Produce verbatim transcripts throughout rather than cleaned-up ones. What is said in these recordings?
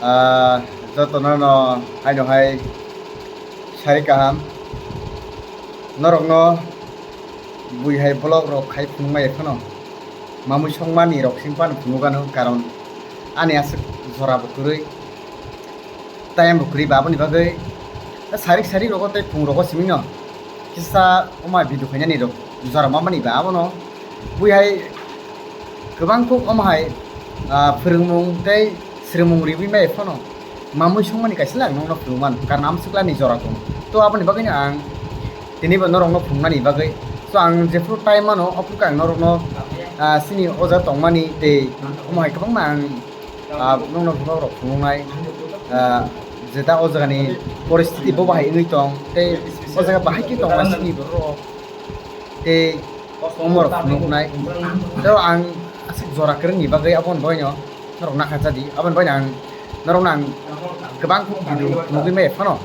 Ah, jotono no haino hai sari kaham. Norokno bui hai vlog rok khai phunukmai phano mamui songmani rok sing phano phunukgano, karon ani aswk jora bo kwrwi, time bo kwrwi ba, aboni bagwi sarik sarik rogo tei phung rogo simi no kisa oma video khainani rok jora mamani ba, abono bui hai kwbang kuk omo hai, ah, phwrwngmung tei swrwngmung riwi maya phano mamui songmani kaisa le ang nokno phunukmano, karon amswk ani jora tongo. To aboni bagwino ang tinibo norokno phunuknani bagwi, so ang jephuru time mano, aphuru khe ang norokno, ah, chini o jaga tongmani tei omo hai kwbangma ang, ah, nokno vlog rok phunuknai, ah, jeta o jagani poristiti bo bahai wngwi tong tei o jaga bahai khe tongnai chini borok rok. Tei omo rok phunuknai. Tei ang aswk jora kwrwngni bagwi aboni bagwino norok nakha jadi. Aboni bagwino ang norokno ang kwbang video phunugwi maya phano,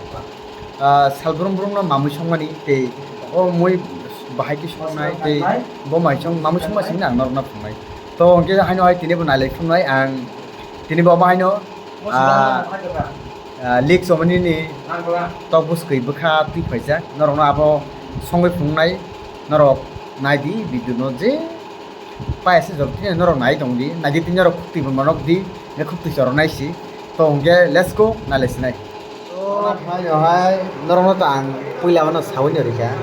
ah, sal brum brumno mamui songmani tei o mui bahai khe songnai tei bo mai song mamui songma simi ang norokno phunuknai. To hwnkhe haino hai tini bo nailai phunuknai ang tini bo omo haino, ah, ah, leak chomani ni tok bwskwi bwkha twi phaijak, norokno abo songwi phunuknai. Norok naidi video no, je paisa jor tini norok nai tong di, naidi tini norok khuk twi bo manok di, ne khuk twi choro nai si. To hwnkhe let's go, nailai sinai. To haino hai norokno to ang puila mano sawi no rikha.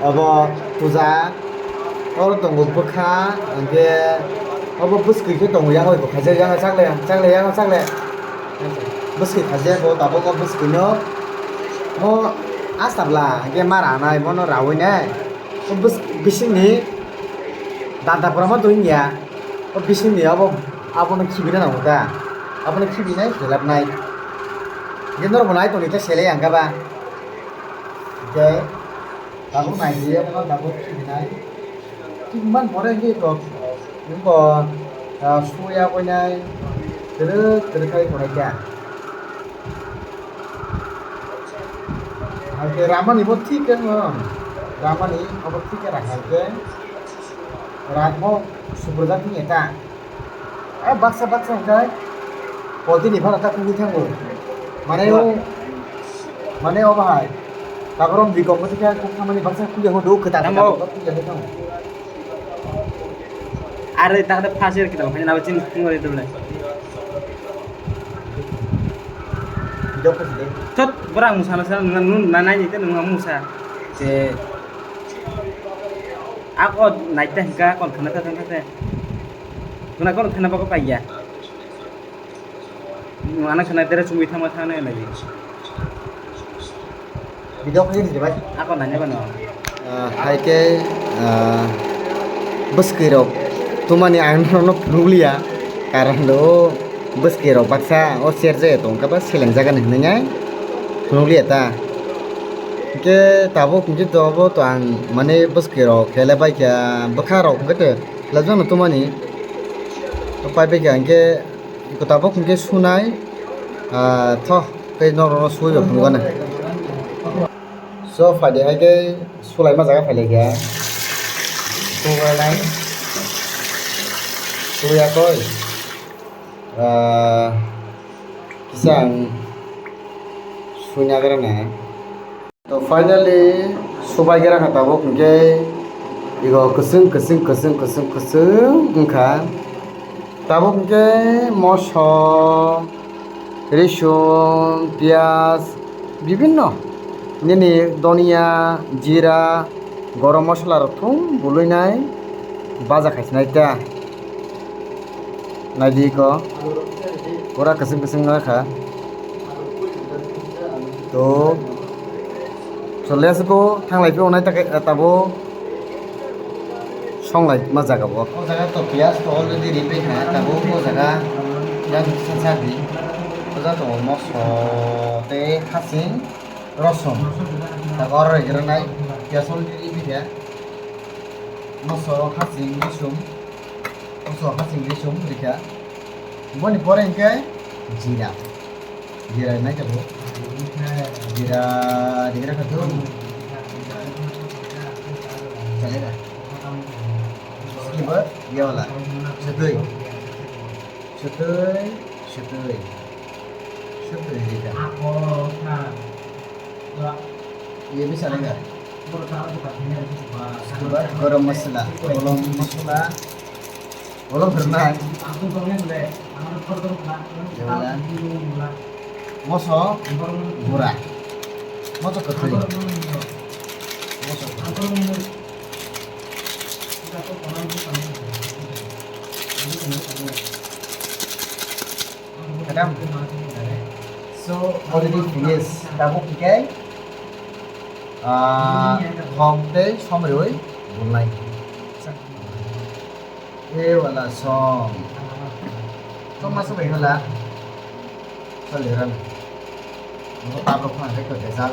Obo puja, oro tongo bwkha, hwnkhe obo bwskwi khe tongo, yang bai bo khaijak, yang chakle, chakle, yang chakle. Bwskwi khaijak bo tabuk o bwskwi no mo astabla hwnkhe ma ranai, bono rawi nai. O bwsk-, bisingni danta pura ma tong ya. O bisingni abo, abono khibina nango da. Abono khibinai, khelapnai. Hwnkhe norok bo nai tongdi khe selai ang khe ba. Hwnkhe tabuk nai di, abono tabuk khibinai. Khibimani pore hwnkhe eko, eko, ah, suya koinai, kwrwk kwrwk khai koinai khe. Hai khe ramani bo thik khe no, ramani abo thik khe rang hai khe, rang bo subrajak thik eta. A baksa baksa hwnkhe poltini phano ta kugui thango. Mane o, mane o bahai. Taborom bikok mani khe kuk thamani baksa kuya ho do kwtal. Tamo. Kuya ho thango. Are ta khe first year kita phai na chin kung ri dole. Video ko sile. Thot borang musa na sa nang nun na nai ni te nung musa. Je ako nai ta hika kon khana ta ta ta. Kuna kon khana ba ko paiya. Nung ana khana dere chumui thangma thangna lai. Video khe ni bai. Ako nanya bano. Ah, hai khe, ah, bwskwi rok tumani ang norokno phunukliya, karon do bwskwi rok baksa o chair je tong khe ba seleng jaga ni hinwi nai phunukliya ta. Hwnkhe tabuk hwnkhe to abo to ang mane bwskwi rok khele bai kha, bwkha rok hwnkhe to lajano tumani to pai bai kha hwnkhe. Iko tabuk hwnkhe sunai, ah, tho, tei norokno sui rok phunukgana. So, phaidi hai khe sulaima jaga phailaikha. Subailai. Suya koi. Ah, kisa ang suina gara na. To finally subai gra kha tabuk hwnkhe ego kwchwng kwchwng kwchwng kwchwng kwchwng wngkha. Tabuk hwnkhe moso, risum, piyaj, bibinno nini donia, jira, gorom mosola rok thum bului nai baja khai sinai ta. Naidi ko. Pura kwchwng kwchwng wngkha. To, so let's go, thanglai phio nai ta khe, tabo songlai ma jaga bo. O jaga to piyaj to already ripai kha, tabo o jaga yang sa sa di. O jaga to moso tei hasing rosom. Ta oro rai gra nai, piyaj already ripai kha. Moso hasing risum, moso hasing risum rikha. Boni pore hwnkhe jira. Jira nai tabuk. Jira digra kha tu. Chale da. Ibo yawla. Sutui. Sutui, sutui. Ye bisa lagi. Garam masala, garam masala, bolong berna. Moso gura, moso ketui, moso. Kadam. So, already finish. Tabuk hingke, ah, thok tei somroi bulnai. E wala som. Som masa bai hala. Saliran. Mo tabuk ma hai to desal.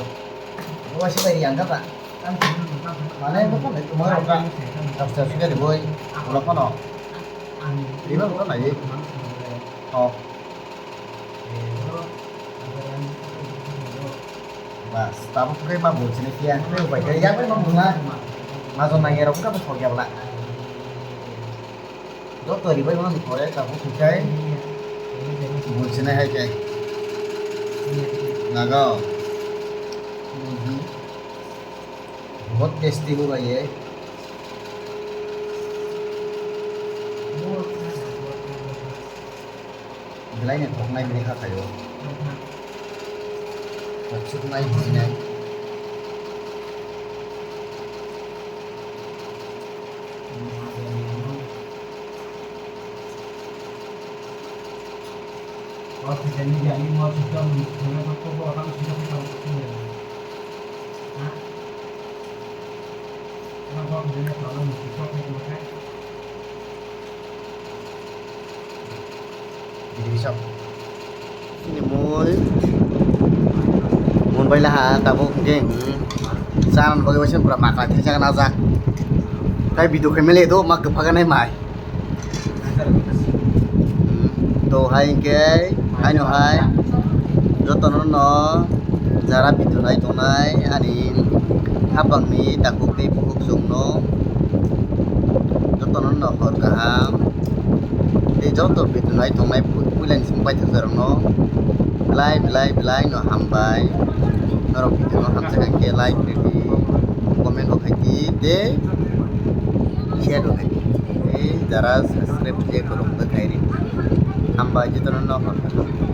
Mo si bai yang ka ba. Mane mo ko le mo ro ka. After sugar boy. Wala kono. Riba ko na ye. Oh. Bas, tabuk khe ma bulchini phiya, khe upai khe, yak bai ma bulna. Ma jon nang erok kha bo thok ya bla. Joto ribai ma ni pore tabuk khe bulchini hai khe. Nago. Bahut tasty bo bhai ye. Belai ni thoknai bini kha khaio. Thoknai bini. Bini bisap. Ini mui. Mun bai laha tabuk hingke, hmm. Chana bagwi waisa pura makla thai chana najak. Tai video khe mele do ma kwpha ganai mai. Hmm. To hai hingke, haino hai. Jotono no jara video nai tongnai ani hapang ni takhuk tei bukhuk chwng no. Jotono no hor kaham. Tei joto video nai tongnai pu-, puilani song paithak rokno belai, belai, belai no hambai. Norok video no hamjak khe like ridi, comment bo khaidi, tei share bo khaidi. Tei jara subscribe khe kwrwng bwkhai ridi. Hambai jotono no hor kaham.